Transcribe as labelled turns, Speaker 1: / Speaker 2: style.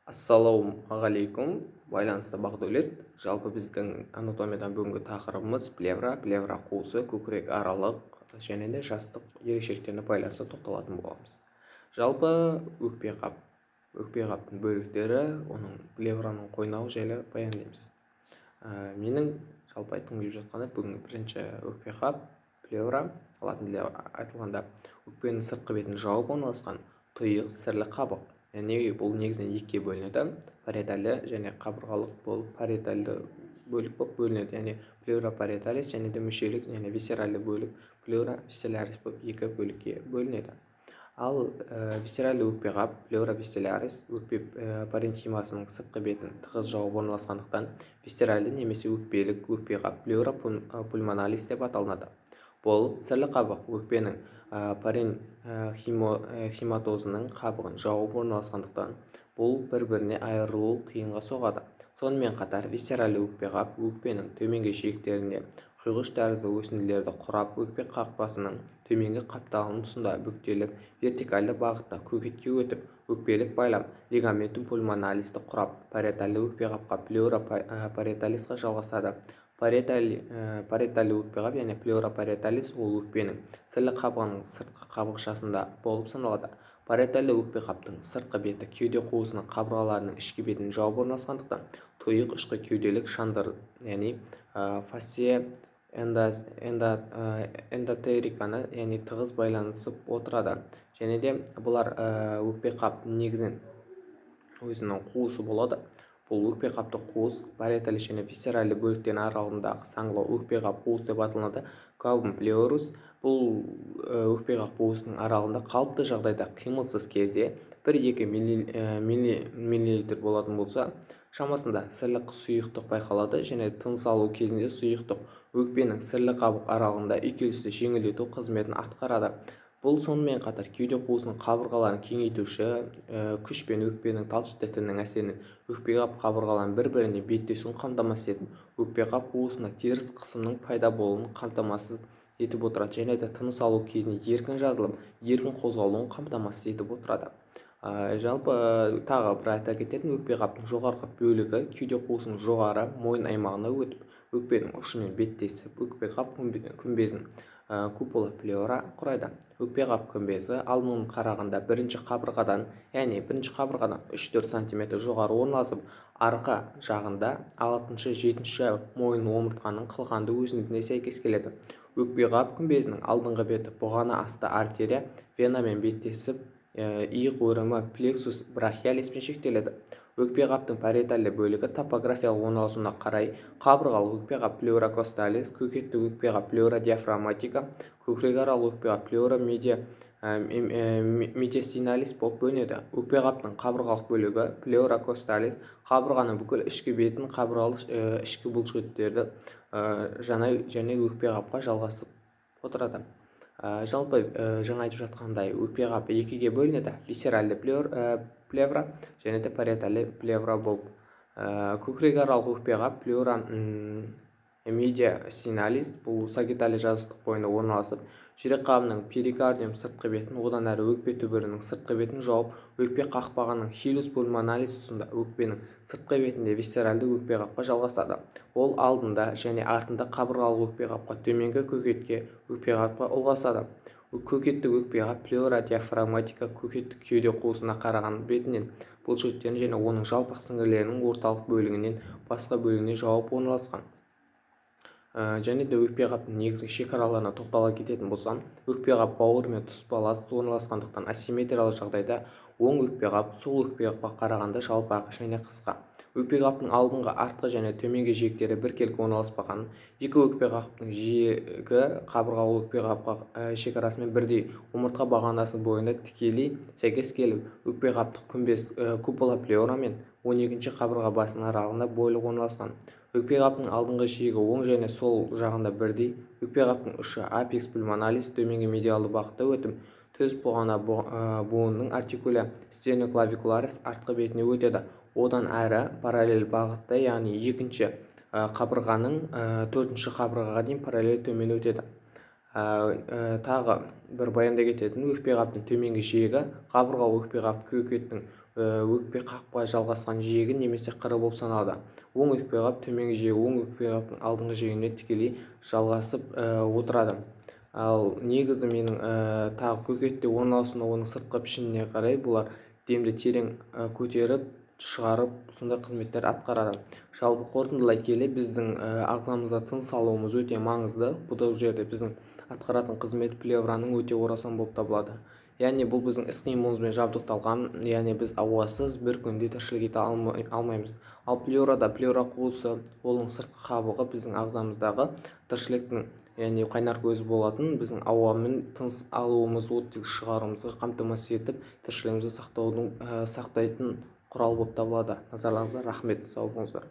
Speaker 1: Ассалаумағалейкум! Байланыста Бақдәулет. Жалпы, біздің анатомиядан бүгінгі тақырыбымыз плевра, плевра қуысы, көкірек аралық және де жастық ерекшеліктеріне байланысты тоқталатын боламыз. Жалпы, өкпе қап, өкпе қаптың бөліктері, оның плевраның қойнауы жайлы баяндаймыз. Менің жалпы айтқым келіп жатқаны, бүгінгі бірінші өкпе қап, плевра, латын тілінде айтылғанда, өкпенің сыртқы бетін жауып орналасқан тұйық сірлі қабық. Яғни бұл негізінен екіге бөлінеді: париетальды және қабырғалық болып, париетальды бөлік болып бөлінеді, яғни плевра париеталис, және де мүшелік, яғни висцеральды бөлік, плевра висцералис болып екі бөлікке бөлінеді. Ал висцеральды өкпе қап, плевра висцералис, өкпе паренхимасының сыртқы бетін тығыз жауып орналасқандықтан, висцеральды немесе өкпелік өкпе қап, плевра пульмоналис деп аталынады. Бұл сірлі қабық өкпенің паренхиматозының қабығын жауып орналасқандықтан, бұл бір-біріне айырылу қиынға соғады. Сонымен қатар, висцеральды өкпе қап өкпенің төменгі жиектерінде құйғыш тәрізді өсінділерді құрап, өкпе қақпасының төменгі қапталының тұсында бүктеліп, вертикальды бағытта көкетке өтіп, өкпелік байлам, лигаментум пульмоналисті құрап, париетальды өкпе қапқа, плевра париеталисқа жалғасады. Париетальды өкпе қап, яғни плевра париеталис, ол өкпенің сірлі қабығының сыртқы қабықшасында болып саналады. Париетальды өкпе қаптың сыртқы беті кеуде қуысының қабырғаларының ішкі бетін жауып орналасқандықтан, тұйық ішкі кеуделік шандыр, яғни фасция эндоторакиканы, яғни тығыз байланысып отырады. Және де бұлар өкпе қап негізінен өзінің қуысы болады. Бұл өкпе қапты қуыс париетальды және висцеральды бөліктерінің аралығындағы саңылау өкпе қап қуыс деп аталынады, кавум плеврис. Бұл өкпе қап қуысының аралығында қалыпты жағдайда, қимылсыз кезде 1-2 миллилитр болатын болса шамасында сірлі сұйықтық байқалады. Және тыныс алу кезінде сұйықтық өкпенің сірлі қабық аралығында үйкелісті жеңілдету қызметін атқарады. Бұл сонымен қатар кеуде қуысының қабырғаларын кеңейтуші күш пен өкпенің талшық тінінің әсерінен өкпе қап қабырғаларының бір-біріне беттесуін қамтамасыз етіп, өкпе қап қуысына теріс қысымның пайда болуын қамтамасыз етіп отырады және де тыныс алу кезінде еркін жазылып, еркін қозғалуын қамтамасыз етіп отырады. Жалпы, тағы бір айта кететін, өкпе қаптың жоғарғы бөлігі кеуде қуысының жоғары мойын аймағына өтіп, өкпенің ұшымен беттесіп, өкпе қап күмбезін, купола плевра, құрайды. Өкпе қап күмбезі алдын қарағанда бірінші қабырғадан, яғни бірінші қабырғадан 3-4 сантиметр жоғары орналасып, арқа жағында алтыншы, жетінші мойын омыртқаның қылқанды өсіндісіне сәйкес келеді. Өкпе қап күмбезінің алдыңғы беті бұғана асты артерия, венамен беттесіп, иық өрімі, плексус брахиалиспен шектеледі. Өкпе қаптың париетальды бөлігі топографиялық орналасуына қарай қабырғалық өкпе қап, плевра косталис, көкеттік өкпе қап, плевра диафрагматика, көкірекаралық өкпе қап, плевра медиастиналис болып бөлінеді. Өкпе қаптың қабырғалық бөлігі, плевра косталис, қабырғаның бүкіл ішкі бетін, қабырғалық ішкі бұлшықеттерді және өкпе қапқа жалғасып отырады. Жалпы, жаңа айтып жатқандай, өкпе қап екіге бөлінеді: висцеральды плевра және де париетальды плевра болып. Көкірекаралық өкпе қап, плевра медиастиналис, бұл сагиттальды жазықтық бойында орналасып, жүрек қабының, перикардиум, сыртқы бетін, одан әрі өкпе түбірінің сыртқы бетін жауып, өкпе қақпағының, хилус пульмоналис, тұсында өкпенің сыртқы бетінде висцеральды өкпе қапқа жалғасады. Ол алдында және артында қабырғалық өкпе қапқа, төменгі көкетке өкпе қапқа ұлғасады. Көкеттік өкпе қап, плевра диафрагматика, көкеттік кеуде қуысына қараған бетінен бұлшықеттерін және оның жалпақ сіңірлерінің орталық бөлігінен басқа бөлігіне жауып орналасқан. Және де өкпе қаптың негізгі шекараларына тоқтала кететін болсам, өкпе қап бауырмен тұспалас орналасқандықтан, асимметриялы жағдайда оң өкпе қап сол өкпе қапқа қарағанда жалпақ және қысқа. Өкпе қаптың алдыңғы, артқы және төменгі жиектері біркелкі орналаспаған. Екі өкпе қаптың жиегі қабырғалы өкпе қапқа шекарасымен бірдей омыртқа бағанасы бойында тікелей сәйкес келіп, өкпе қаптық күмбез, купола плевра, мен 12-ші қабырға басының аралығында бойлық орналасқан. Өкпе қаптың алдыңғы жиегі оң және сол жағында бірдей. Өкпе қаптың ұшы, апекс пульмоналис, төменгі медиалды бағытта өтіп, төс бұғана буынының, артикуля стерноклавикуларис, артқы бетіне өтеді. Одан әрі параллель бағытта, яғни екінші қабырғаның төртінші қабырғаға дейін параллель төмен өтеді. Тағы бір баяндай кететін, өкпе қаптың төменгі жиегі қабырғалы өкпе қап көкеттің Өкпе қапқа жалғасқан жиегі немесе қыры болып саналады. Оң өкпе қап төменгі жиегі оң өкпе қаптың алдыңғы жиегіне тікелей жалғасып отырады. Ал негізі менің тағы көкетте орналасуына, оның сыртқы пішініне қарай бұлар демді терең көтеріп шығарып, сондай қызметтер атқарады. Жалпы қорытындылай келе, біздің ағзамызда тыныс алуымыз өте маңызды. Бұл жерде біздің атқаратын қызмет плевраның өте орасан болып табылады. Яғни бұл біздің іс қимылымызбен жабдықталған, яғни біз ауасыз бір күнде тіршілік ете алмаймыз. Ал плеврада, плевра қуысы, оның сыртқы қабығы біздің ағзамыздағы тіршіліктің, яғни қайнар көзі болатын біздің ауамен тыныс алуымыз, оттек шығаруымызға қамтамасыз етіп, тіршілігімізді сақтайтын құрал болып табылады. Назарларыңызға рахмет, сау болыңыздар.